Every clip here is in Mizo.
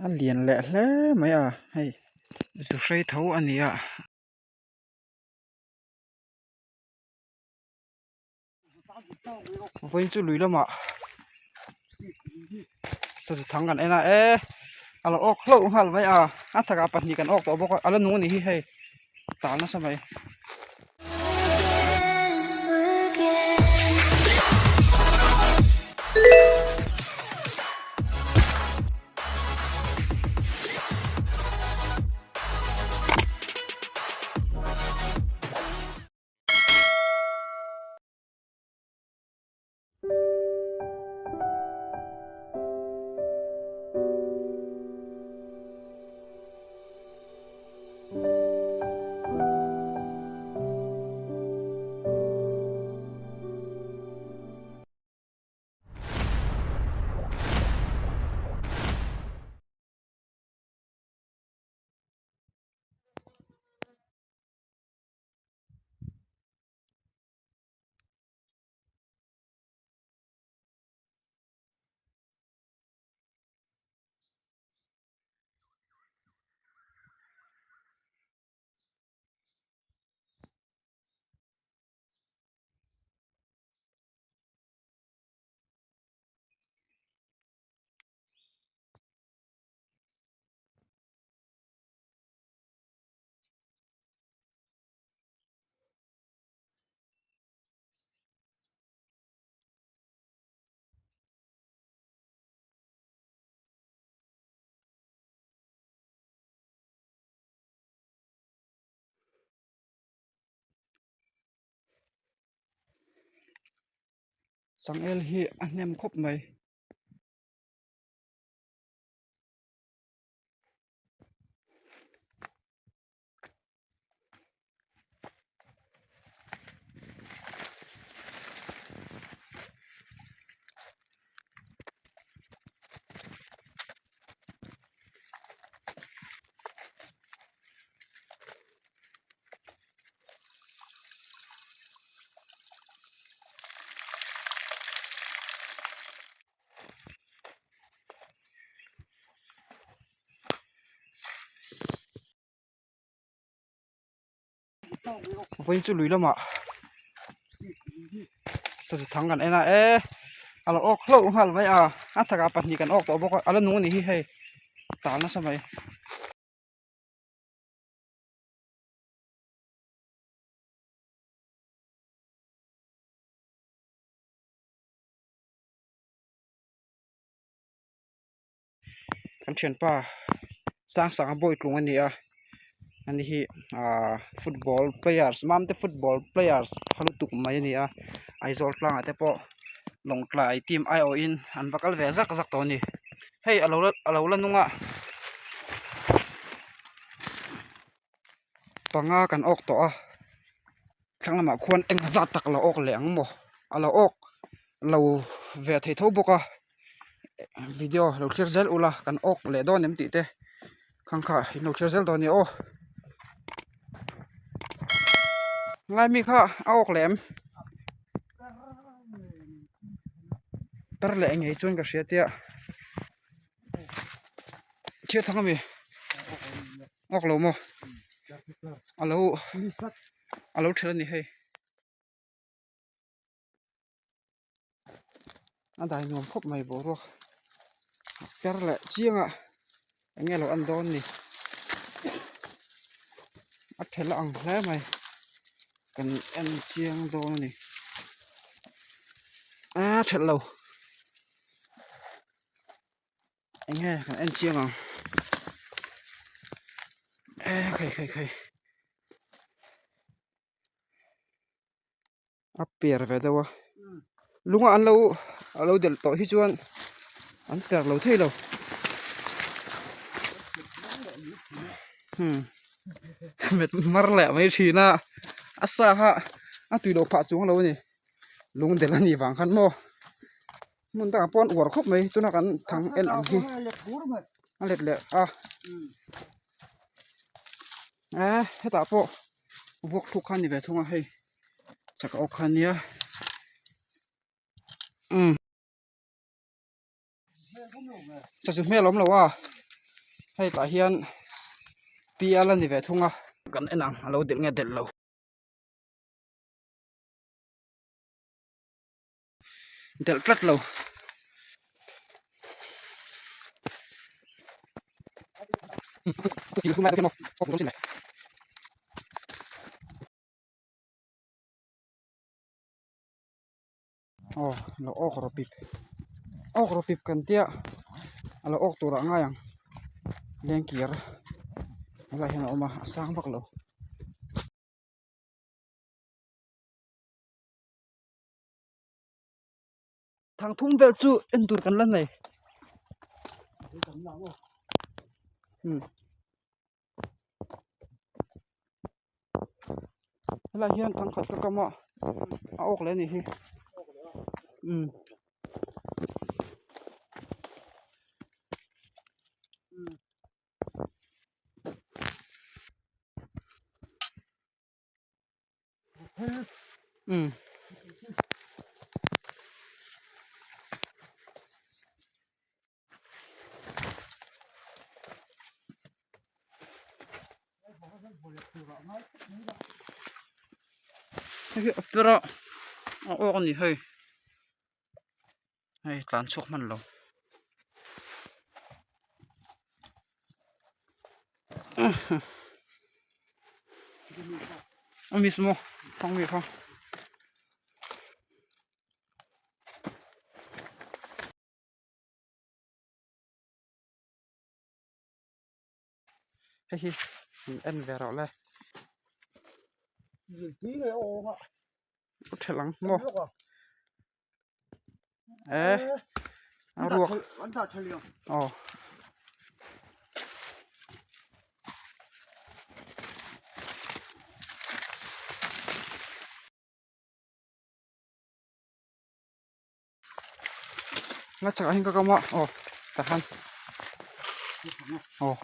A lian leh hle mai a hei zu hrei tho a ni a. Vawiin chu lui lamah sazu thang kan en a e a lo awk hlauh nghal mai a a chhakah pahnih kan awk tawh bawk a a la nung a nih hi hei tal nasa mai. Changel hi a hnem khawp mai. Vawiin chu lui lamah sazu thang kan en a e a lo awk hlauh nghal mai a a chhakah pahnih kan awk tawh bawk a a la nung a nih hi hei tal nasa mai. Kan thianpa Sangsanga Bawitlung a ni a ani hi ahh football players Mamte football players tha lutuk mai a ni a Aizawl tlangah te pawh Lawngtlai team aiawhin an va kal ve zak zak tawh a ni hei a lo la nung a panga kan awk tawh a thlang lamah khuan eng zat tak la awk leh ang maw a lo awk lo ve thei tho bawk a video lo thlir zel ula kan awk leh dawn em tih te khang kha in lo thlir zel dawn nia aw ngai mi kha a awk leh em tar leh ngei chuan ka hria tia thil thang ami awk lo maw a lo a lo ṭhelh a ni hei. A dai nuam khawp mai boruak per leh chiang a eng nge lo en dawn ni a thelh ang hle mai kan en chiang dawn a ni a thelh lo eng nge kan en chiang ang e khai khai khai. A per ve deuh a lunga an lo a lo delh tawh hi chuan an per lo thei lo hmm met mar leh mai thin a a sa kha a tui loh phah chuang lo a ni lung delh a nih vang khan maw hmun dangah pawh an uar khawp mai tuna kan thang en ang hi a let leh a eh hetah pawh vuak thluk kha a ni ve thung a hei chak awk kha a nia umm sazu hmel a awm lo a. Hei tah hian pial a ni ve thung a. Kan en ang a lo delh nge delh lo. Delh tlat lo. Aw lo awk rawh pip awk rawh pip kan tia a lo awk turah a ngai ang lengkir helaiah hian a awm a a sang vak lo. Thangthum vel chu en tur kan la nei umm helaiah hian thangkhat ka kam a a awk leh a nih hi umm. Umm. Hei hi a per a a awk a ni hei hei tlan chhuak hman lo. A miss maw thang mi kha. Hei hi an en ve rawh le. Thelh ang maw eh a ruak aw. La chakah hian ka kam a aw tah khan aw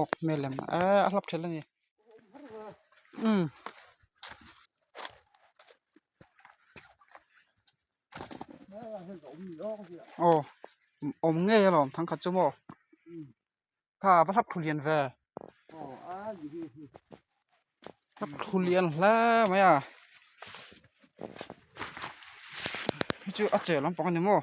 awk hmel em eh a hlap thelh a ni umm aw awm ngei alawm thangkhat chu maw kha va hlap thlu lian ve hlap thlu lian hle mai a hei chu a che lampang a ni maw.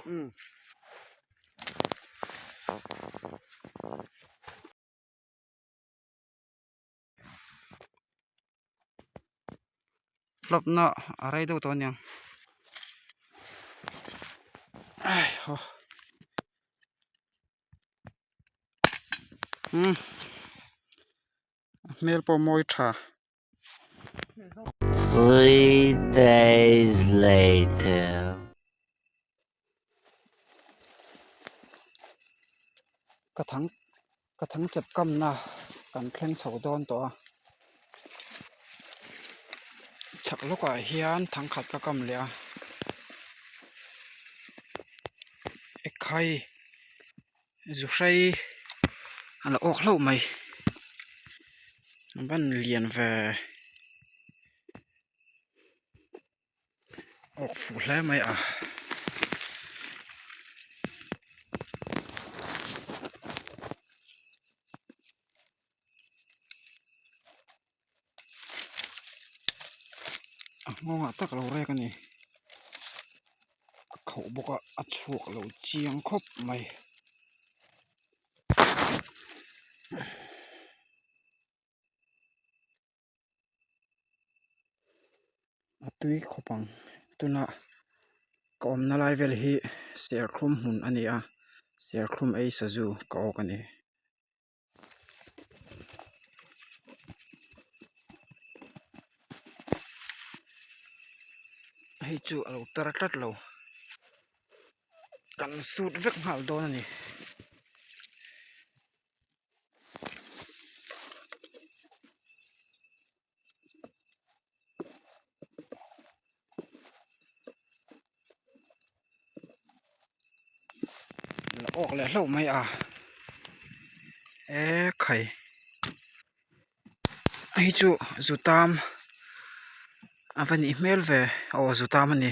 Hlawpna a rei deuh tawh aniang aihaw umm a hmel pawh mawi tha. 3 days later. Ka thang ka thang chep kamna kan thleng chho dawn tawh a chhak lawkah hian thangkhat ka kam leh a ekhai zu hrei a la awk hlauh mai a ban lian ve. Awk fuh hle mai a. A nghawngah tak lo rek a ni. A khauh bawk a a chhuak lo chiang khawp mai. A tui khawp ang tunah ka awmna lai vel hi serthlum hmun a ni a serthlum ei sazu ka awk a ni. Hei chu a lo per tlat lo kan sut vek nghal dawn a ni. La awk leh hlauh mai a ekhai hei chu zu tam a va nih hmel ve aw zu tam a ni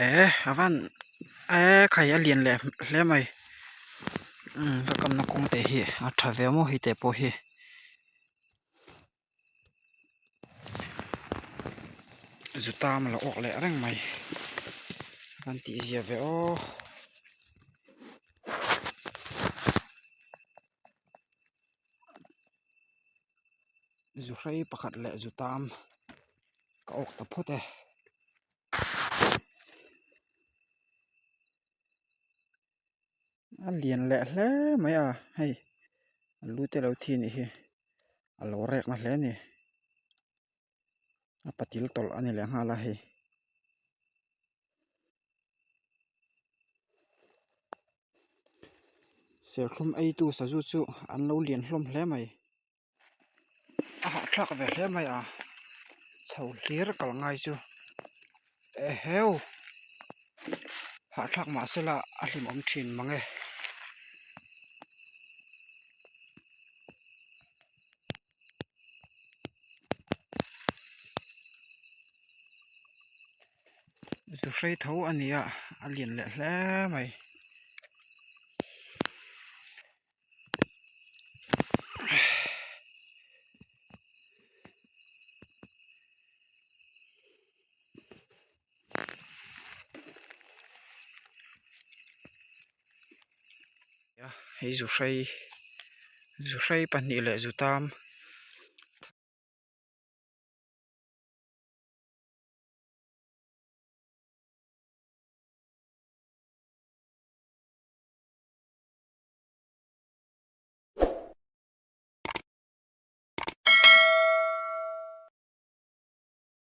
eh a van ekhai a lian leh hle mai. Umm ka kamna kawng te hi a tha ve maw hei te pawh hi. Zu tam a lo awk leh reng mai kan tih zia ve aw. Zu hrei pakhat leh zu tam ka awk ta phawt e. A lian leh hle mai a hei a lu te lo thi a nih hi a lo rek na hle a ni a patil tawlh a ni leh nghal a hei. Serthlum eitu sazu chu an lo lian hlawm hle mai. A hahthlak ve hle mai a chho hlir kal ngai chu eheu hahthlak mah sela a hlimawm thin mang e. Zu hrei tho a ni a a lian leh hle mai. Hei zu hrei zu hrei pahnih leh zu tam.